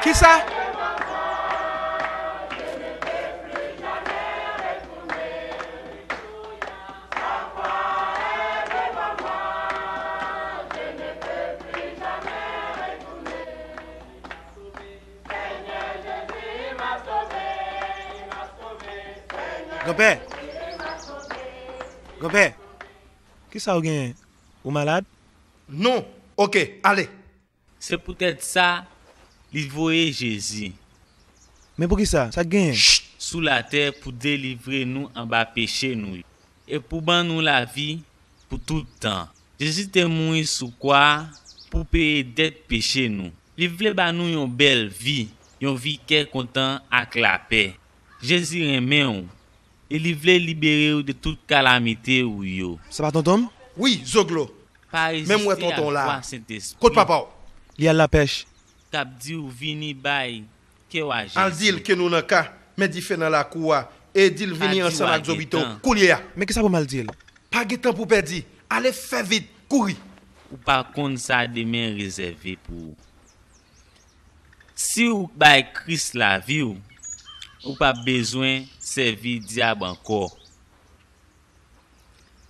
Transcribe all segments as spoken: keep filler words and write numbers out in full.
Kisa? Granpè! Granpè! Kisa w genyen? Ou malad? Non. Oke, ale. Se poutèt sa, li voye Jezi. Men poukisa? Sa k genyen? Sou latè pou delivre nou anba peche nou yo, e pou ban nou lavi pou tout tan. Jezi te mouri sou kwa a pou peye dèt peche nou. Li vle ba nou yon bèl vi, yon vi kè kontan ak lapè. Jezi renmen w, e li vle libere w de tout kalamite ou yo. Sa pa tonton m? Wi, zoglo. Pa reziste ak vwa Sentespri. Kot papa w? Li al lapèch. K ap di w vini bay kè w a Jezi. Al di l ke nou nan ka, men dife nan lakou a, e di l vini ansanm ak zobito koulye a. Men kisa pou m al di l? Pa gen tan pou pèdi. Ale fè vit, kouri. Ou pa konn sa demen rezève pou ou. Si w bay Kris lavi w, ou p ap bezwen sèvi dyab ankò.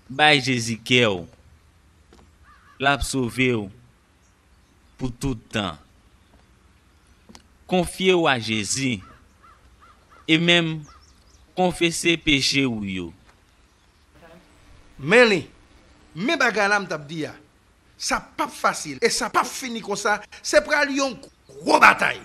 Bay Jezi kè w. L ap sove w pou tout tan. Konfye w a Jezi e menm konfese peche w yo. Men li, men bagay la m t ap di a. Sa p ap fasil e sa p ap fini konsa, se pral yon gwo batay.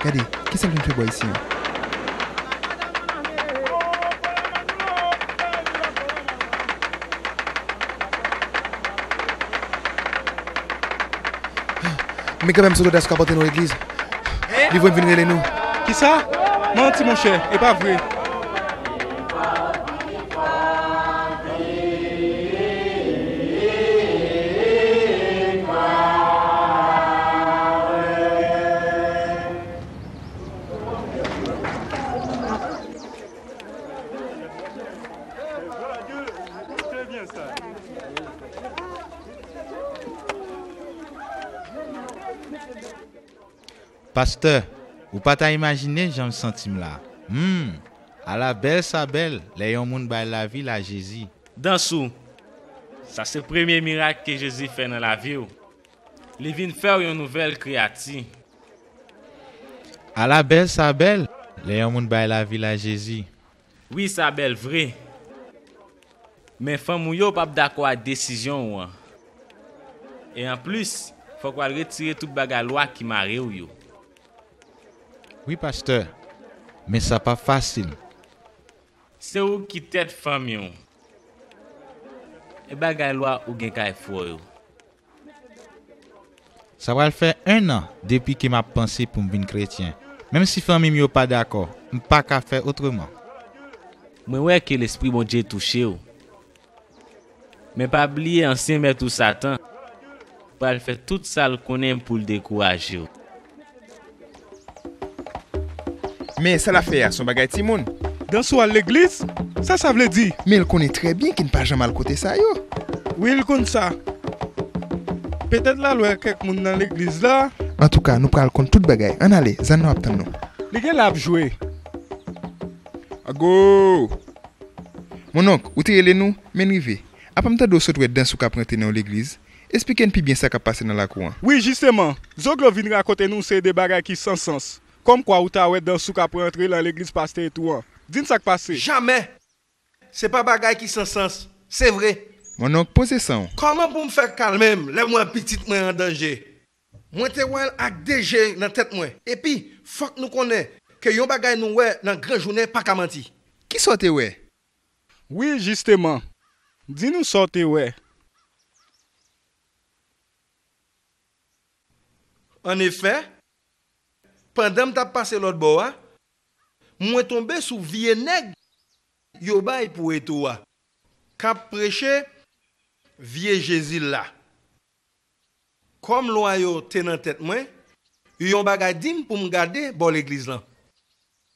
Gade, kisa l vin fè bò isi a? Men kanmenm, se Lodas k ap pote nou legliz. Li voye m vin rele nou. Kisa? Manti, monchè, e pa vre. Pastè, ou pa ta imajine jan m santi m la. Humm! Ala bèl sa bèl lè yon moun bay lavi l a Jezi. Dans ou! Sa se premye mirak ke Jezi fè nan lavi w. Li vin fè w yon nouvèl kreyati. Ala bèl sa bèl lè yon moun bay lavi l a Jezi. Wi, sa bèl vre. Men fanmi w yo p ap dakò ak desizyon w an. E anplis, fòk w al retire tout bagay lwa ki mare w yo. Wi, pastè. Men sa p ap fasil. Se ou ki tèt fanmi w. E bagay lwa ou gen kay frè w yo? Sa pral fè en an depi ke m ap panse pou m vin kretyen. Menm si fanmi m yo pa dakò, m pa ka fè otreman. Mwen wè ke Lespri Bondye touche w. Men pa bliye ansyen mèt ou Satan pral fè tout sa l konnen pou l dekouraje w. Men sa l ap fè a se yon bagay timoun. Dansou al legliz? Sa sa vle di? Men l konnen trè byen ke n pa janm al kote sa yo. Wi, l konn sa. Petèt l al wè kèk moun nan legliz la. Antouka, nou pral konn tout bagay. Ann ale, Zanno ap tann nou. Li genlè ap jwe. Ago! Monnonk, ou te rele nou, men n rive. Apa m tande w sot wè Dansou k ap rantre nan yon legliz? Esplike n pi byen sa k ap pase nan lakou an. Wi, jisteman, Zoglo vin rakonte nou seri de bagay ki san sans. Kòmkwa ou ta wè Dansou k ap rantre nan legliz pastè Etou an. Di n sa k pase. Jamè! Se pa bagay ki san sans, se vre. Monnonk, poze san w. Kòman pou m fè kalme m lè m wè pitit mwen an danje? Mwen te wè l ak de je nan tèt mwen. Epi, fòk nou konnen ke yon bagay nou wè nan gran jounen pa ka manti. Kisa w te wè? Wi, jisteman. Di nou sa w te wè. Annefè, pandan m t ap pase lòt bò a, mwen tonbe sou vye nèg yo bay pou Etou a, k ap preche vye Jezi la. Kòm lwa yo te nan tèt mwen, yon bagay di m pou m gade bò legliz lan.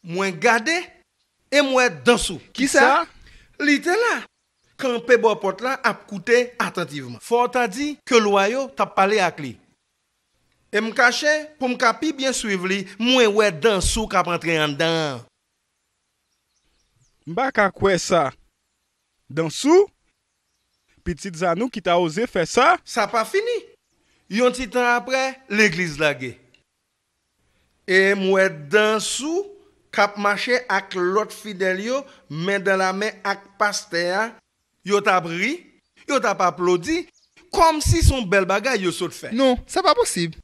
Mwen gade e m wè Dansou. Kisa? Li te la, kanpe bò pòt la ap koute atantivman. Fò w ta di ke lwa yo t ap pale ak li. E m kache pou m ka pi byen swiv li, mwen wè Dansou k ap antre anndan an. M pa ka kwè sa. Dansou? Pitit Zanou ki ta oze fè sa? Sa pa fini. Yon ti tan apre, legliz lage. E m wè Dansou k ap mache ak lòt fidèl yo, men dan la men ak pastè a, yo t ap ri, yo t ap aplodi, kòmsi se yon bèl bagay yo sot fè. Non, sa pa posib.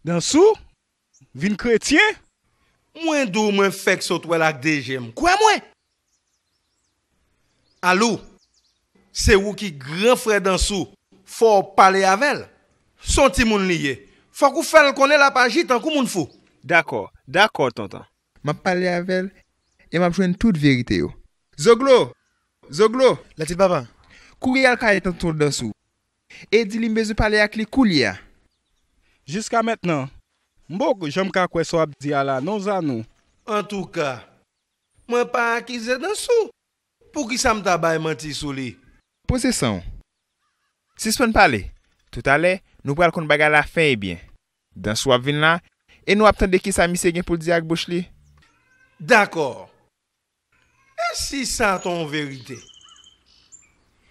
Dansou? Vin kretyen? Mwen di w mwen fèk sot wè l ak de je m. Kwè mwen! Alou, se ou ki gran frè Dansou, fò w pale avè l. Se yon timoun li ye. Fòk ou fè l konnen l ap aji tankou moun fou. Dakò, dakò, tonton. M ap pale avè l e m ap jwenn tout verite yo. Zoglo! Zoglo! Latil papa. Kouri al kay tonton Dansou e di li m bezwen pale ak li koulye a. Jiska mentnan, m poko janm ka kwè sa w ap di a la non, Zanou. Antouka, mwen pa akize Dansou. Poukisa m ta bay manti sou li? Poze san w. Sispann pale. Toutalè, nou pral konn bagay la fen e byen. Dansou ap vin la, e nou ap tande kisa misye gen pou l di ak bouch li. Dakò. E si sa t on verite?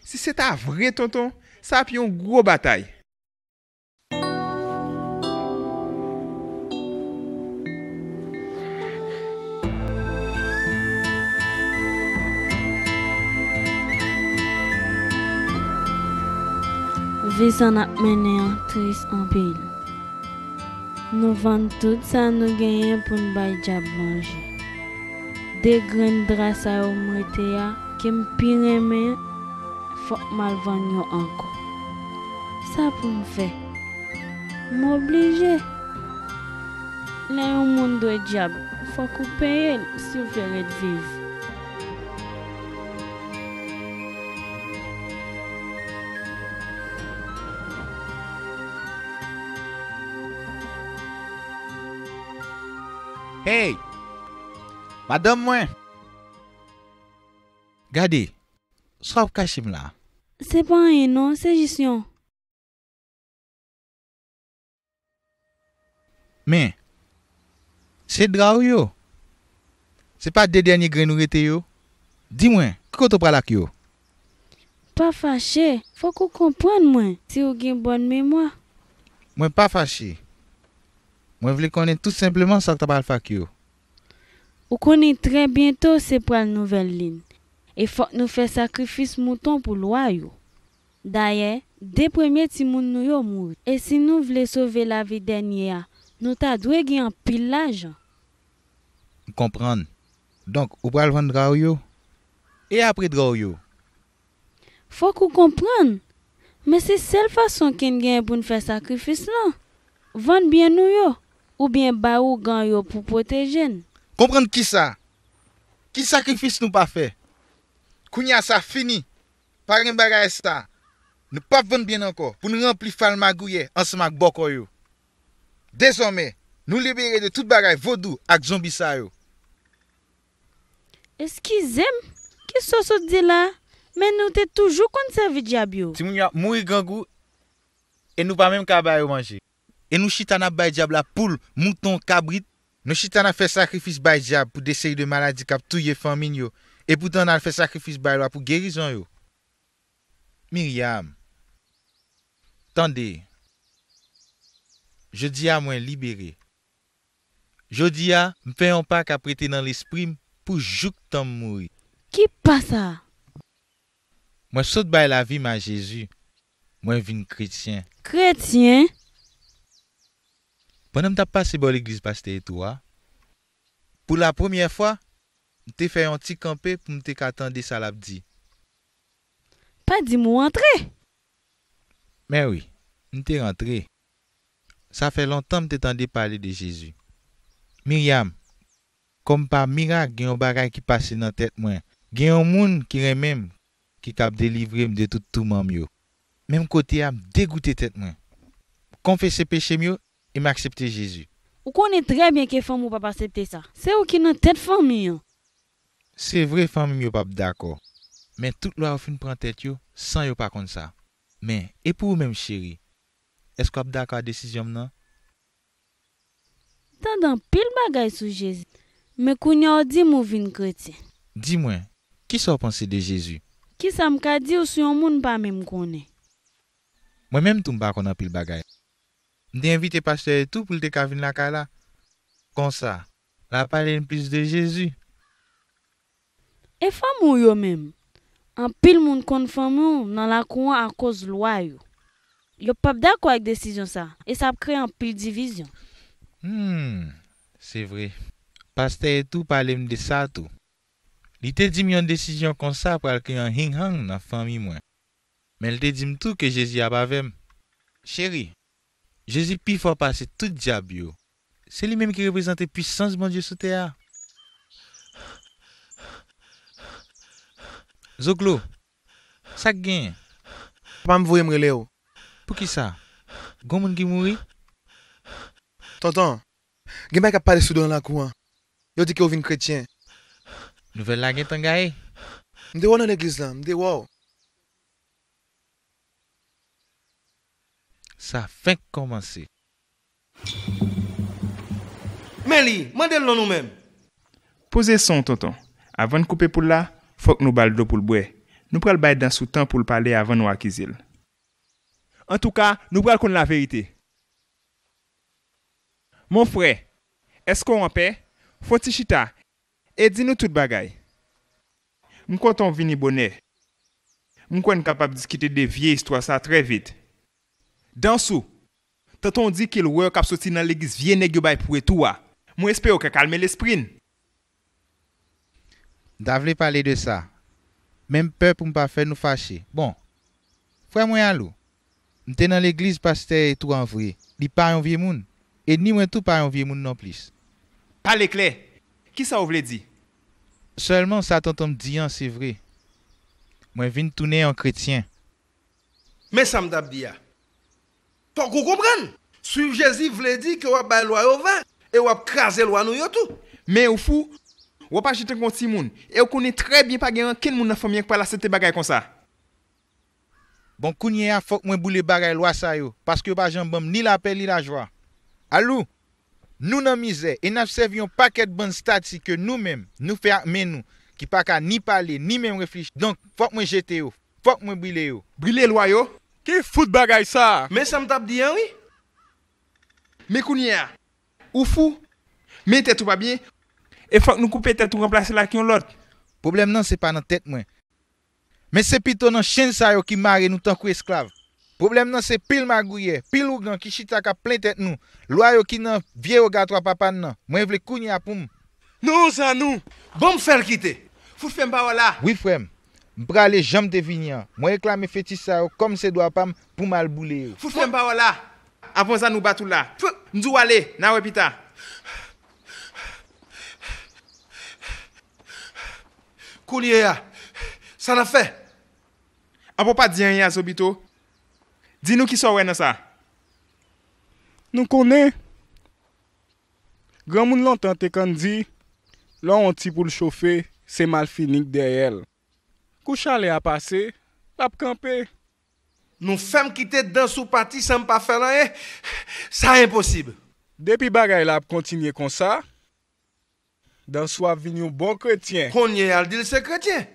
Si se ta vre, tonton, sa ap yon gwo batay. Vi sa n ap mennen an tris anpil. Nou vann tout sa nou genyen pou n bay dyab manje. De grenn dra sa yo m rete a, ke m pi renmen, fòk m al vann yo ankò. Sa pou m fè? M oblije. Lè yon moun dwe dyab, fòk ou peye l si w vle ret viv. Hey! Madanm mwen! Gade, sa w ap kache m la? Se pa anyen non, se jis yon. Men, se dra w yo. Se pa de dènye grenn ou rete yo? Di mwen, ki kote w pral ak yo? Pa fache, fòk ou konprann mwen, si w gen bòn memwa. Mwen pa fache. Mwen vle konnen tou senpleman sa w ta pral fè ak yo. Ou konnen trè byento se pral nouvèl lin, e fòk nou fè sakrifis mouton pou lwa yo. Dayè, de premye timoun nou yo mouri, e si nou vle sove lavi dènye a, nou ta dwe gen anpil lajan. M konprann. Donk, ou pral vann dra w yo? E apre dra w yo? Fòk ou konprann! Men se sèl fason ke n genyen pou n fè sakrifis lan. Vann byen nou yo, oubyen bay ougan yo pou pwoteje n. Konprann kisa? Ki sakrifis nou pa fè? Kounye a sa fini. Pa gen bagay sa. Nou p ap vann byen n ankò pou n ranpli fal magouyè ansanm ak bòkò yo. Dezòmè, nou libere de tout bagay vodou ak zonbi sa yo. Eskize m, kisa w sot di la a? Men nou te toujou konn sèvi dyab yo. Timoun yo ap mouri grangou e nou pa menm ka ba yo manje. E nou chita n ap bay dyab la poul, mouton, kabrit. Nou chita n ap fè sakrifis bay dyab pou de seri de maladi k ap touye fanmi n yo. Epoutan n al fè sakrifis bay lwa pou gerizon yo. Miryam, tande. Jodi a mwen libere. Jodi a, m fè yon pa k ap rete nan lespri m pou jouktan m mouri. Ki pa sa a? Mwen sot bay lavi m a Jezi. Mwen vin kretyen. Kretyen? Pandan m t ap pase bò legliz pastè Etou a, pou lapremyè fwa, m te fè yon ti kanpe pou m te ka tande sa l ap di. Pa di m ou antre. Men wi, m te rantre. Sa fè lontan m te tande pale de Jezi. Miryam, kòm pa mirak, gen yon bagay ki pase nan tèt mwen. Gen yon moun ki renmen m, ki kab delivre m de tout touman m yo. Menm kote a, m degoute tèt mwen. M konfese peche m yo e m aksepte Jezi. Ou konnen trè byen ke fanmi w p ap aksepte sa. Se ou ki nan tèt fanmi an. Se vre, fanmi m yo p ap dakò. Men tout lwa yo fin pran tèt yo san yo pa konn sa. Men, e pou ou menm, cheri? Èske w ap dakò a desizyon m nan? Tande anpil bagay sou Jezi, men kounye a w di m ou vin kretyen. Di mwen, kisa w panse de Jezi? Kisa m ka di w sou yon moun m pa menm konnen? Mwen menm tou m pa konn anpil bagay. M te envite pastè Etou pou l te ka vin lakay la. Konsa, l a pale n plis de Jezi. E fanmi w yo menm? Anpil moun konn fanmi w nan lakou an akoz lwa yo. Yo p ap dakò ak desizyon sa a, e sa ap kreye anpil divizyon. Hmm, se vre. Pastè Etou pale m de sa tou. Li te di m yon desizyon konsa pral kreye yon hing-hang nan fanmi mwen. Men l te di m tou ke Jezi ap avè m. Cheri, Jezi pi fò pase tout dyab yo. Se li menm ki reprezante pisans Bondye sou tè a. Zoklo, sa k genyen? Papa m voye m rele w. Poukisa? Gon moun ki mouri? Tonton, gen bagay k ap pale sou do w nan lakou an. Yo di ke w vin kretyen. Nouvèl la gentan gaye. M te wè w nan legliz la, m te wè w. Sa fenk kòmanse. Men li, mande l non nou menm. Poze son w, tonton. Avan n koupe poul la, fòk nou ba l dlo pou l bwè. Nou pral bay Dansou tan pou l pale avan nou akize l. Antouka, nou pral konn laverite. Mon frè, èske w anpè? Fè yon ti chita e di nou tout bagay. M kontan w vini bonè. M kwè n kapab diskite de vye istwa sa trè vit. Dansou, tonton w di ke l wè w k ap soti nan legliz vye nèg yo bay pou Etou a. Mwen espere w ka kalme lespri n. M ta vle pale de sa, men m pè pou m pa fè nou fache. Bon, frè mwen Alou, m te nan legliz pastè Etou an vre. Li pa yon vye moun, e ni mwen tou pa yon vye moun nonplis. Pale klè, kisa w vle di? Sèlman sa tonton m di an se vre. Mwen vin tounen yon kretyen. Men sa m t ap di a. Fòk ou konprann, swiv Jezi vle di ke w ap bay lwa yo vag e w ap kraze lwa nou yo tou. Men ou fou, w ap aji tankou yon timoun, e w konnen trè byen pa gen okenn moun nan fanmi an k pral aksepte bagay konsa. Bon, kounye a, fòk mwen boule bagay lwa sa yo, paske yo pa janm ban m ni lapè ni lajwa. Alou, nou nan mizè e n ap sèvi yon pakèt bann stati ke nou menm, nou fè ak men nou, ki pa ka ni pale, ni menm reflechi. Donk, fòk mwen jete yo, fòk mwen brile yo. Brile lwa yo? Ki fout bagay sa a? Men sa m t ap di an, wi. Men kounye a, ou fou, men tèt ou pa byen, e fòk nou koupe tèt ou ranplase l ak yon lòt. Pwoblèm nan se pa nan tèt mwen. Men se pito nan chenn sa yo ki mare nou tankou esklav. Pwoblèm nan se pil magouyè, pil ougan ki chita k ap plen tèt nou. Lwa yo ki nan vye wogatwa papa n nan. Mwen vle kounye a pou m. Non, Zanou! Ban m fè l kite! Fout fè m pawòl la! Wi, frè m. M prale jan m te vini an. Mwen reklame fetis sa yo kòm se dwa pa m pou m al boule yo. Fout fè m pawòl la! Avan Zanou bat ou la. M di w ale, n a wè pita. Kounye a, sa n ap fè? Apa w pa di anyen a Zobito? Di nou kisa w wè nan sa. Nou konnen. Granmoun lontan te konn di, lè w on ti poul chofe, se malfini k dèyè l. Kou chalè a pase, l ap kanpe. Nou fè m kite Dansou pati san m pa fè l anyen? Sa enposib! Depi bagay la ap kontinye konsa, Dansou ap vin yon bon kretyen. Kounye a l di l se kretyen.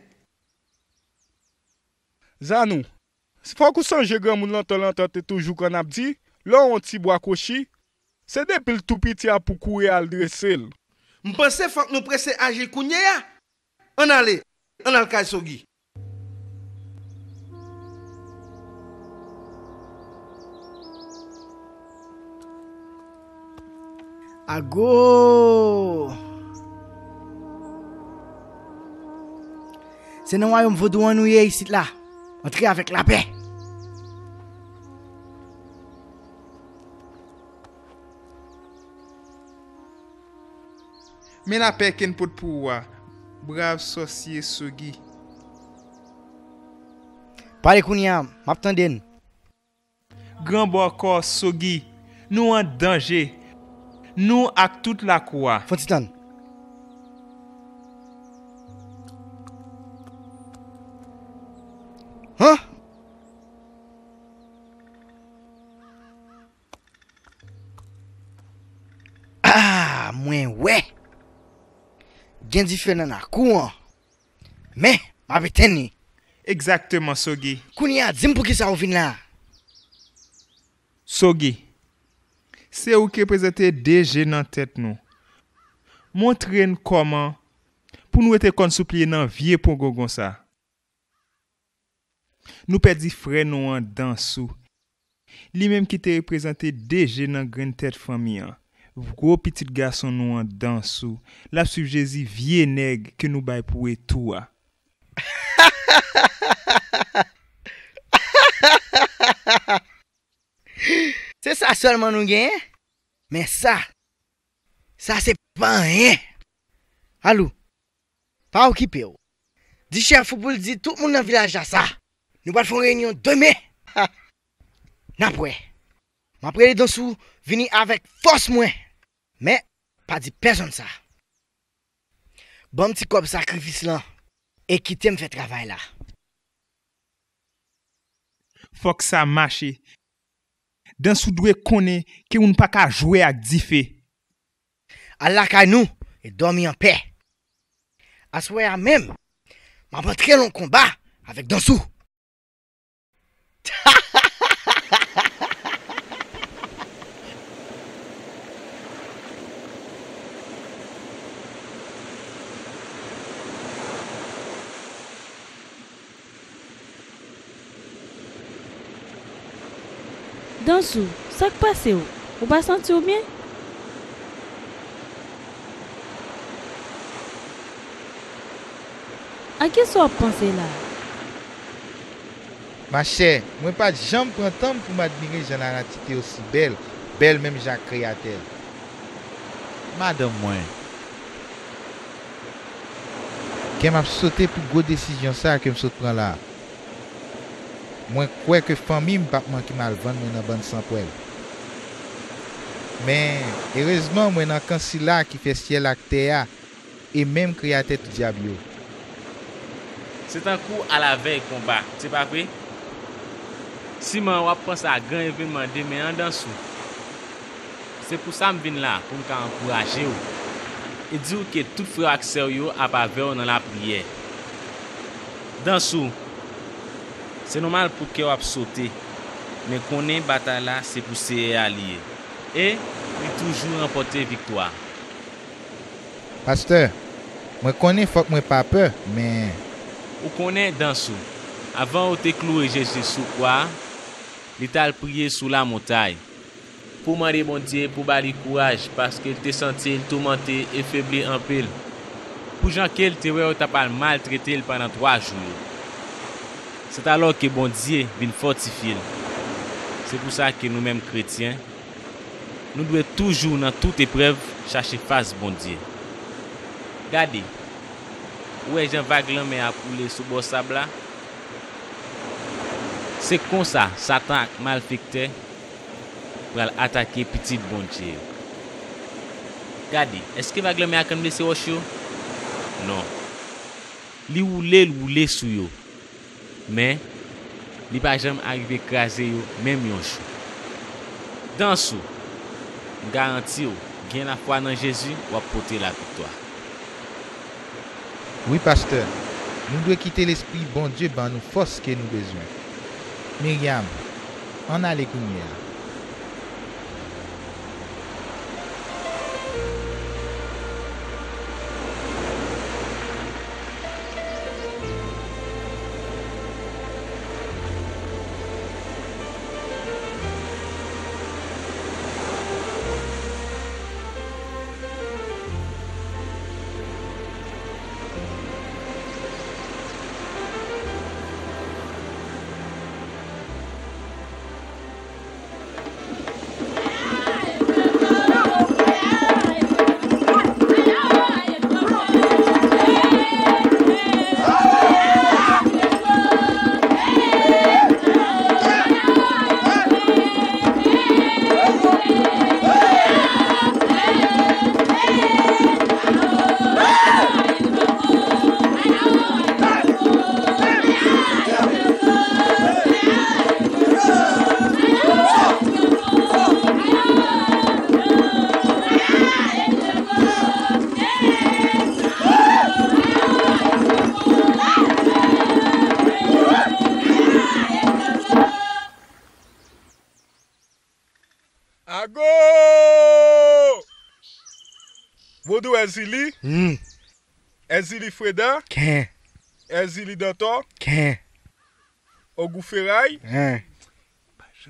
Zanou, fòk ou sonje granmoun lontan lontan te toujou konn ap di, lè w wè yon ti bwa kwochi, se depi l tou piti a pou w kouri al drese l. M panse fòk nou prese aji kounye a. Ann ale, ann al kay Sogi. Ago! Se nan wayòm vodou an nou ye isit la. Antre avèk lapè. Men lapè ke n pot pou ou a, brav sòsye Sogi. Pale kounye a, m ap tande n. Gran bòkò Sogi, nou an danje. Nou ak tout lakou a. Fon ti tann. Han? Ah, mwen wè. Gen dife nan lakou an. Men, m ap etenn li. Egzakteman, Sogi. Kounye a, di m poukisa ou vin la. Sogi, se ou ki reprezante de je nan tèt nou. Montre n kòman pou n rete kòn sou pye nan vye pon gongon sa. Nou pèdi frè nou an Dansou. Li menm ki te reprezante de je nan grenn tèt fanmi an. Gwo pitit gason nou an Dansou. L ap swiv Jezi vye nèg ke nou bay pou retou a. Se sa sèlman nou genyen? Men sa, sa se pa anyen. Alou, pa okipe w. Di chèf ou pou l di tout moun nan vilaj la sa. Nou pral fè yon reyinyon demen. Ha! N ap wè. M ap rele Dansou vini avèk fòs mwen. Men, pa di pèsonn sa. Ban m ti kòb sakrifis lan e kite m fè travay la. Fòk sa mache. Dansou dwe konnen ke moun pa ka jwe ak dife. Al lakay nou e dòmi anpè. Aswè a menm, m ap antre nan yon konba avèk Dansou. Dansou, sa k pase w? Ou pa santi w byen? A kisa w ap panse la? Machè, mwen pa t janm pran tan m pou m admire jan lanati te osi bèl, bèl menm jan ak Kreyatè l. Madanm mwen, kè m ap sote pou gwo desizyon sa a ke m sot pran la a. Mwen kwè ke fanmi m p ap manke m al vann mwen nan bann sanpwèl. Men, erezman, mwen nan kan sila ki fè syèl ak tè a, e menm Kreyatè tout dyab yo. Se tankou alavèy konba, se pa vre? Siman w ap panse a gran evènman demen an, Dansou. Se pou sa m vin la, pou m ka ankouraje w e di w ke tout frè w ak sè w yo ap avè w nan lapriyè. Dansou, se nòmal pou kè w ap sote, men konnen batay la se pou Seyè a li ye, e li toujou ranpòte viktwa. Pastè, mwen konnen fòk mwen pa pè, men. Ou konnen, Dansou, avan yo te kloure Jezi sou kwa a, li t al priye sou lamontay pou mande Bondye pou ba li kouraj, paske l te santi l toumante e febli anpil, pou jan ke l te wè yo t ap al maltrete l pandan twa jou yo. Sèt alò ke Bondye vin fòtifye l. Se pou sa ke nou menm kretyen, nou dwe toujou nan tout eprèv chache fas Bondye. Gade, ou wè jan vag lanmè ap woule sou bò sab la? Se konsa Satan ak malfektè pral atake pitit Bondye yo. Gade, èske vag lanmè a konn blese wòch yo? Non. Li woule, l woule sou yo. Men, li pa janm arive kraze yo, menm yon jou. Dans ou, m garanti w, gen lafwa nan Jezi, w ap pote laviktwa. Wi, pastè. Nou dwe kite Lespri Bondye ban nou fòs ke nou bezwen. Miryam, ann ale kounye a. Ago! Vodou Èzili? Hmm. Èzili Freda? Ken? Èzili Dantò? Ken? Ogou Feray? Hen.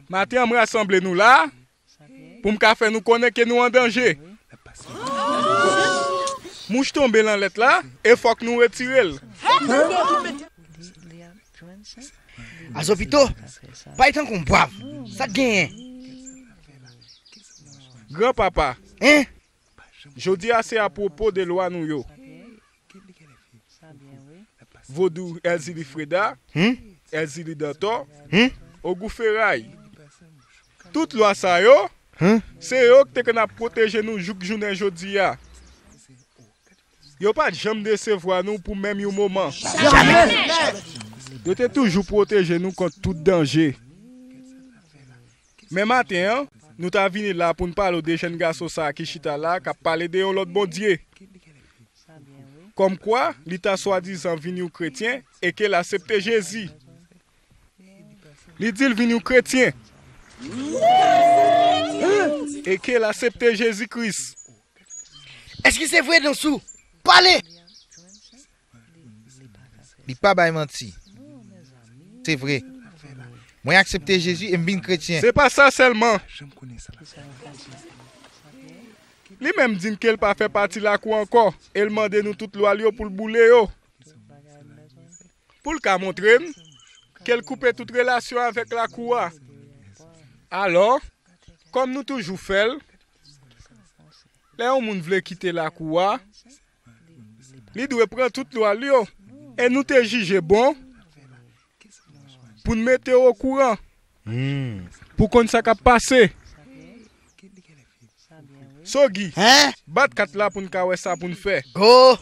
Maten an, m rasanble nou la pou m ka fè nou konnen ke nou an danje. Mouch tonbe lan lèt la, e fòk nou retire l. Azopito, pale tankou yon bwav. Sa k genyen? Granpapa, Hein? Jodi a se apwopo de lwa nou yo. Vodou Èzili Freda, Hmm? Èzili Dantò, Hmm? Ogou Feray. Tout lwa sa yo, Hmm? se yo ki te konn ap pwoteje nou jouk jounen jodi a. Yo pa t janm desevwa nou pou menm yon moman. Jamè! Yo te toujou pwoteje nou kont tout danje. Men maten an, nou ta vini la pou n pale w de jèn gason sa a ki chita la k ap pale de yon lòt Bondye. Kòmkwa, li ta swadizan vin yon kretyen e ke l asepte Jezi. Li di l vin yon kretyen e ke l asepte Jezi Kris. Èske se vre, Dansou? Pale! Li pa bay manti. Se vre. Mwen aksepte Jezi e m vin kretyen. Se pa sa sèlman. Li menm di n ke l pa fè pati lakou ankò e l mande nou tout lwa l yo pou l boule yo. Pou l ka montre n ke l koupe tout relasyon avèk lakou a. Alò, kòm nou toujou fè l, lè yon moun vle kite lakou a, li dwe pran tout lwa l yo. E nou te jije bon pou n mete w okouran, Hmm. pou konn sa k ap pase. Sogi, Hein? bat kat la pou n ka wè sa pou n fè. Go!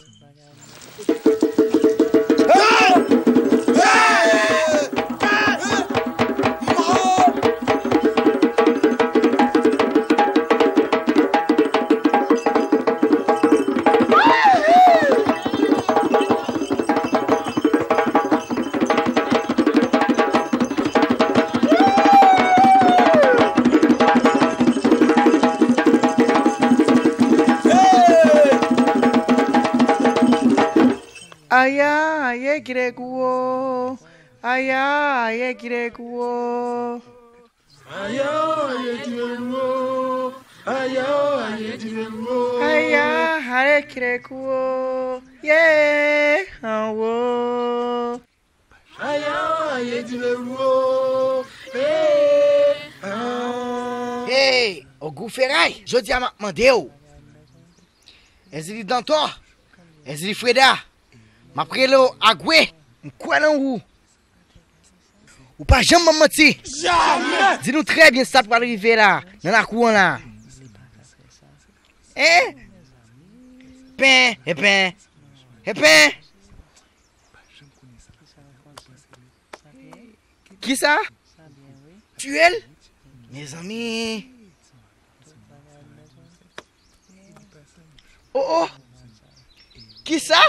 Aya, aye, kire kuwo. Aya, aye, kire kuwo. Aya, aye, kire kuwo. Aya, aye, kire kuwo. Aya, aye, kire kuwo. Ye, anwo. Aya, aye, kire kuwo. Hey, anwo. Hey, Ogou Feray, jodi a m ap mande w. Èzili Dantò, Èzili Freda, m ap rele w Agwe, m kwè nan ou. Ou pa janm ban m manti. Jamè! Di nou trè byen sa k pral rive la, nan lakou an la. Hein? Pen, epen, epen. Kisa? Tiye l? Mezanmi. Oh, oh. Kisa?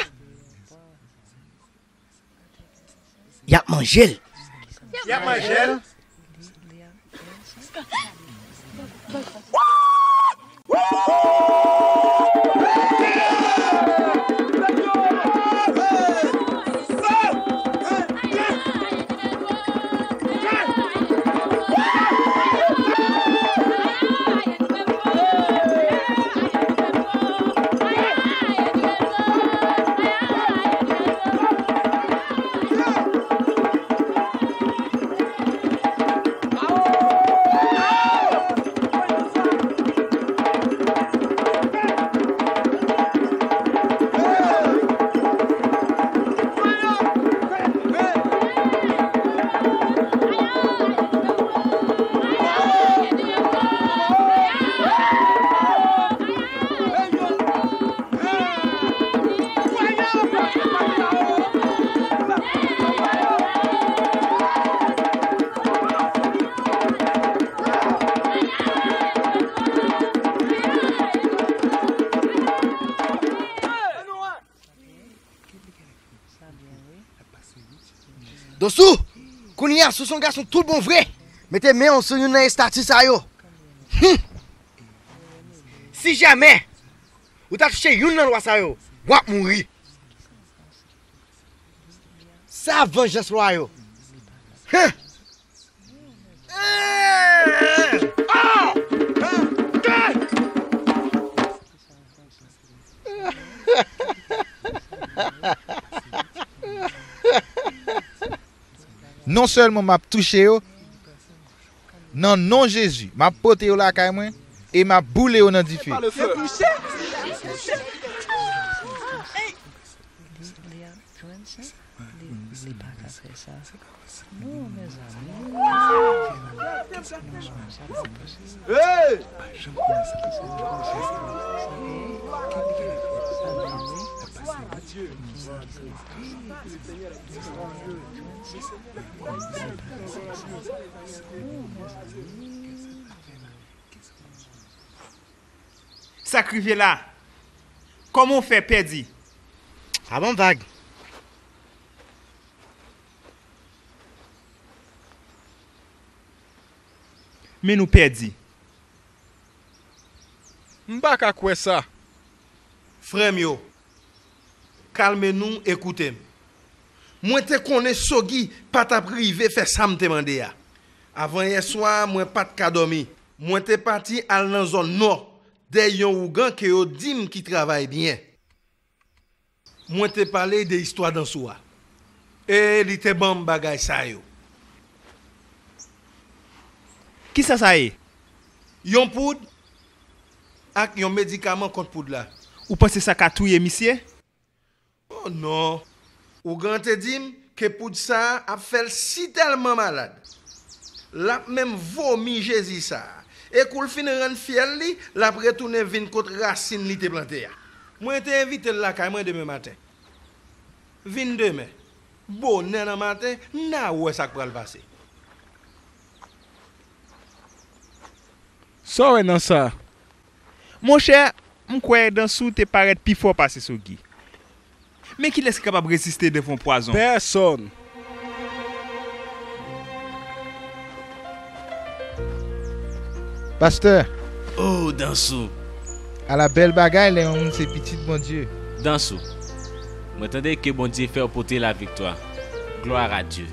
Y ap manje l. Y ap manje l. Dosou, kounye a, si w se yon gason tout bon vre, mete men w sou youn nan estati sa yo. Hum! Si jamè ou ta touche youn nan lwa sa yo, w ap mouri. Sa vanjans lwa yo. Hum! Non sèlman m ap touche yo, nan non Jezi, m ap pote yo lakay mwen e m ap boule yo nan dife. Li, li pa ka fè sa. Non, mezanmi. Hey! Sa k rive la? Kòman w fè pèdi? Pa ban m vag. Men nou pèdi. M pa ka kwè sa. Frè m yo, kalme nou e koute m. Mwen te konnen Sogi pa t ap rive fè sa m te mande a. Avan yè swa, mwen pa t ka dòmi. Mwen te pati al nan zòn nò, dèyè yon ougan ke yo di m ki travay byen. Mwen te pale de istwa Dansou a. E li te ban m bagay sa yo. Kisa sa ye? Yon poud ak yon medikaman kont poud la. Ou panse sa ka touye misye? Oh non! Ougan te di m ke poud sa a ap fè l sitèlman malad, l ap menm vomi Jezi sa a. E kou l fin rann fyèl li, l ap retounen vin kot rasin li te plante a. Mwen te envite l lakay mwen demen maten. Vin demen, bonè nan maten, n a wè sa k pral pase. Sa w wè nan sa? Monchè, m kwè Dansou te parèt pi fò pase Sogi. Men kilès ki kapab reziste devan pwazon? Pèsòn. Pastè. Oh, Dansou. Ala bèl bagay lè yon moun se pitit Bondye. Dansou, mwen tande ke Bondye fè w pote laviktwa. Gloire à Dieu.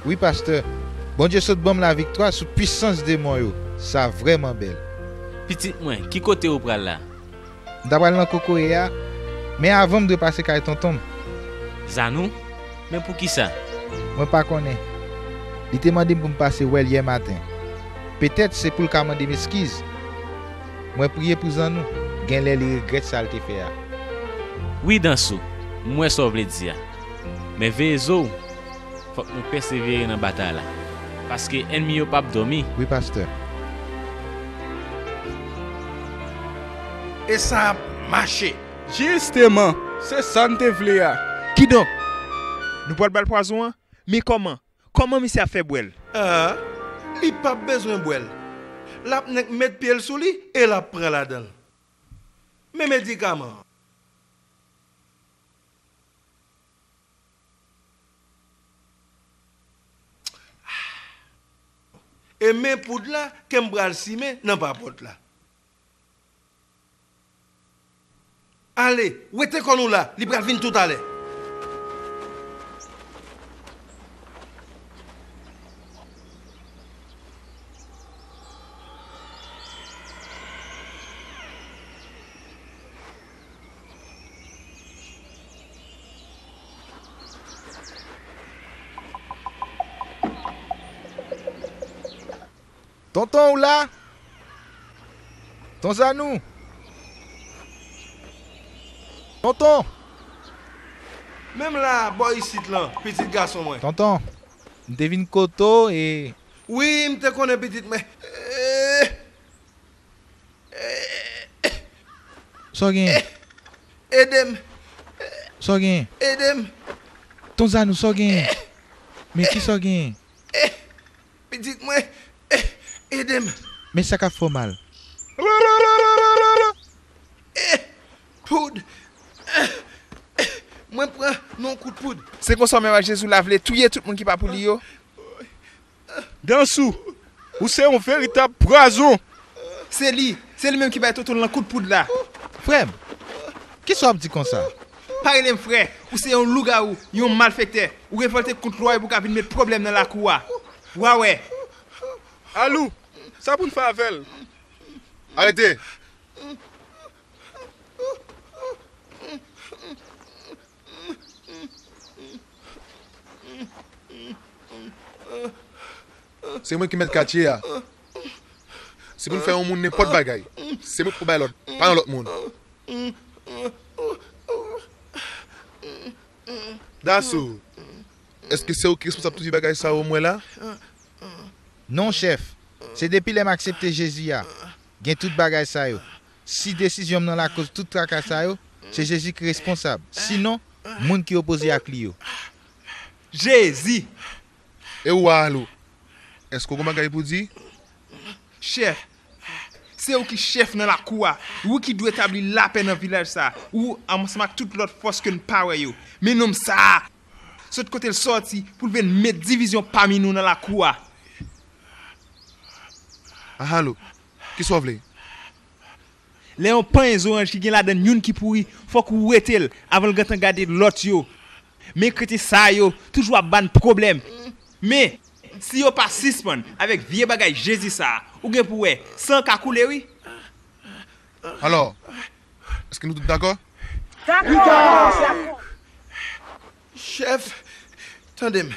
Wi, pastè. Bondye sot ban m laviktwa sou pisans demon yo. Sa vrèman bèl. Pitit mwen, ki kote ou pral la? M ta pral nan kokoye a, men avan m dwe pase kay tonton m. Zanou? Men poukisa? Mwen pa konnen. Li te mande m pou m pase wè l yè maten. Petèt se pou l ka mande m eskiz. Mwen priye pou Zanou, genlè li regrèt sa l te fè a. Wi, Dansou, m wè sa w vle di a. Men veye zo w, fòk nou pèsevere nan batay la, paske ènmi yo p ap dòmi. Wi, pastè. E sa ap mache. Jisteman, se sa n te vle a. Kidonk, nou pral ba l pwazon an? Men kòman? Kòman misye ap fè bwè l? Ah, li p ap bezwen bwè l. L ap nèk met pye l sou li e l ap pran ladan l. Men medikaman an. E men poud la ke m pral simen nan papòt la. Ale, wete kò nou la, li pral vin toutalè. Tonton, ou la? Ton Zanou? Tonton! Men m la, bò isit lan, pitit gason mwen. Tonton, m te vin kote w e... Wi, m te konnen pitit mwen. Eh, eh, Sa w genyen? Ede m. Sa w genyen? Ede m. Ton Zanou, sa w genyen? Men kisa w genyen? Pitit mwen, ede m. Men sa k ap fè w mal? Poud. Mwen pran nan yon kout poud. Se konsa menm ak Jezi w la vle touye tout moun ki pa pou li yo? Dansou, ou se yon veritab pwazon. Se li, se li menm ki bay Tonton lan kout poud la. Frè m, kisa w ap di konsa? Pa rele m frè, ou se yon lougawou, yon malfektè. Ou revòlte kont lwa yo pou w ka vin met pwoblèm nan lakou a. W a wè. Alou, sa pou n fè avè l? Arete! Se mwen ki mèt katye a. Si pou n fè yon moun nenpòt bagay, se mwen pou bay lòd, pa yon lòt moun. Dansou, èske se ou ki responsab tout vye bagay sa yo m wè la? Non, chèf. Se depi lè m aksepte Jezi a, gen tout bagay sa yo. Si desizyon m nan lakoz tout traka sa yo, se Jezi ki responsab. Sinon, moun ki opoze ak li yo. Jezi! E ou a Alou? Èske w gen bagay pou di? Chèf, se ou ki chèf nan lakou a. Ou ki dwe tabli lapè nan vilaj sa a. Ou, ansanm ak tout lòt fòs ke n pa wè yo. Men nonm sa a, sot kote l sòti pou l vin met divizyon pami nou nan lakou a. Ah, Alou, kisa w vle? Lè yon panyen zoranj ki gen ladan l youn ki pouri, fòk ou wete l avan l gentan gade lòt yo. Men kretyen sa yo toujou ap ba n pwoblèm. Men, si yo pa sispann avèk vye bagay Jezi sa a, ou gen pou wè, san ka koule wi. Alò, èske nou tout dakò? Dakò! Chèf, tande m.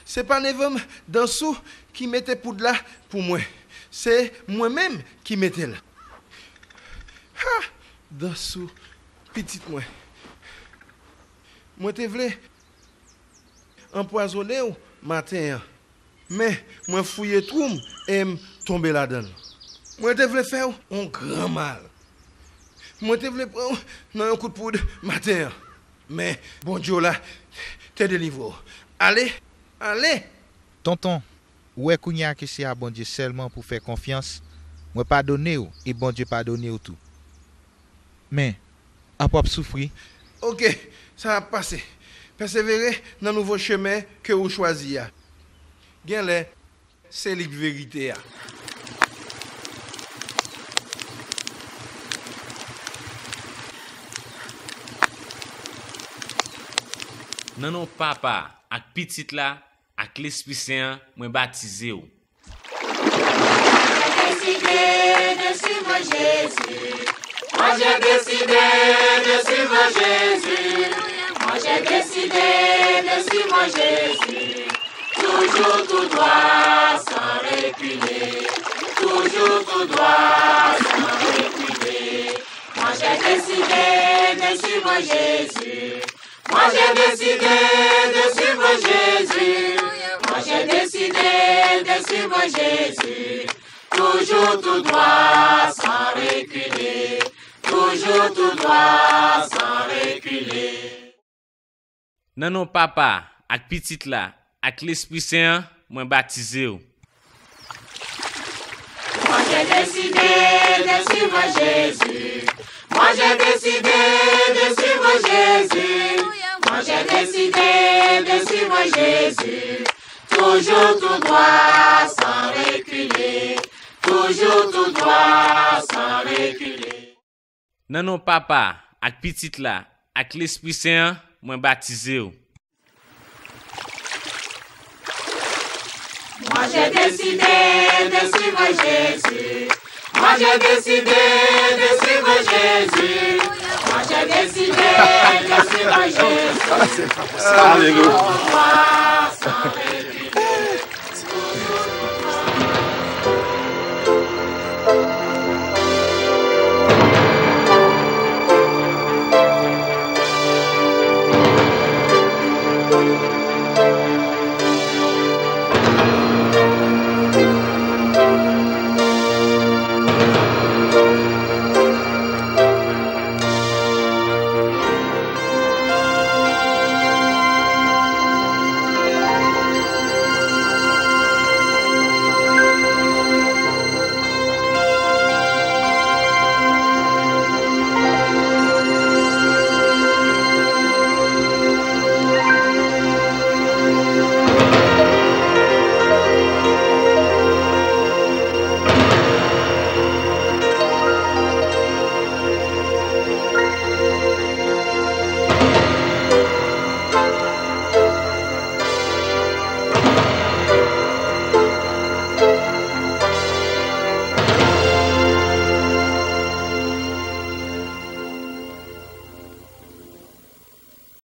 Se pa neve m, Dansou, ki mete poud la pou mwen. Se mwen menm ki mete l. Ha! Dansou, pitit mwen. Mwen te vle anpwazonnen w maten an. Men, mwen fouye twou m e m tonbe ladan l. Mwen te vle fè w yon gran mal. Mwen te vle pran w nan yon kout poud maten an. Men, Bondye w la te delivre w. Ale, ale! Tonton, ou wè kounye a ke se a Bondye sèlman pou fè konfyans, mwen padone w e Bondye padone w tou. Men, apre w ap soufri. Oke, sa ap pase. Pèsevere nan nouvo chemen ke ou chwazi a. Genlè, se li k verite a. Nan non Papa, ak Pitit la, ak Lespri Sen an, mwen batize w. Mwen deside de suivre Jésus. Moi j'ai décidé de suivre Jésus. Moi j'ai décidé de suivre Jésus. Toujours tout droit sans reculer. Toujours tout droit sans reculer. Moi j'ai décidé de suivre Jésus. Moi j'ai décidé de suivre Jésus. Moi j'ai décidé de suivre Jésus. Toujours tout droit sans reculer. Toujours tout droit sans reculer. Nan non Papa, ak Pitit la, Ak Lespri Sen an, mwen batize w. Moi j'ai décidé de suivre Jésus. Moi j'ai décidé de suivre Jésus. Moi j'ai décidé de suivre Jésus. Toujours tout droit sans reculer. Toujours tout droit sans reculer. Nan non Papa, ak Pitit la, ak Lespri Sen an, mwen batize w. Moi j'ai décidé de suivre Jésus. Moi j'ai décidé de suivre Jésus. Moi j'ai décidé de suivre Jésus. Alelouya. Moi, sans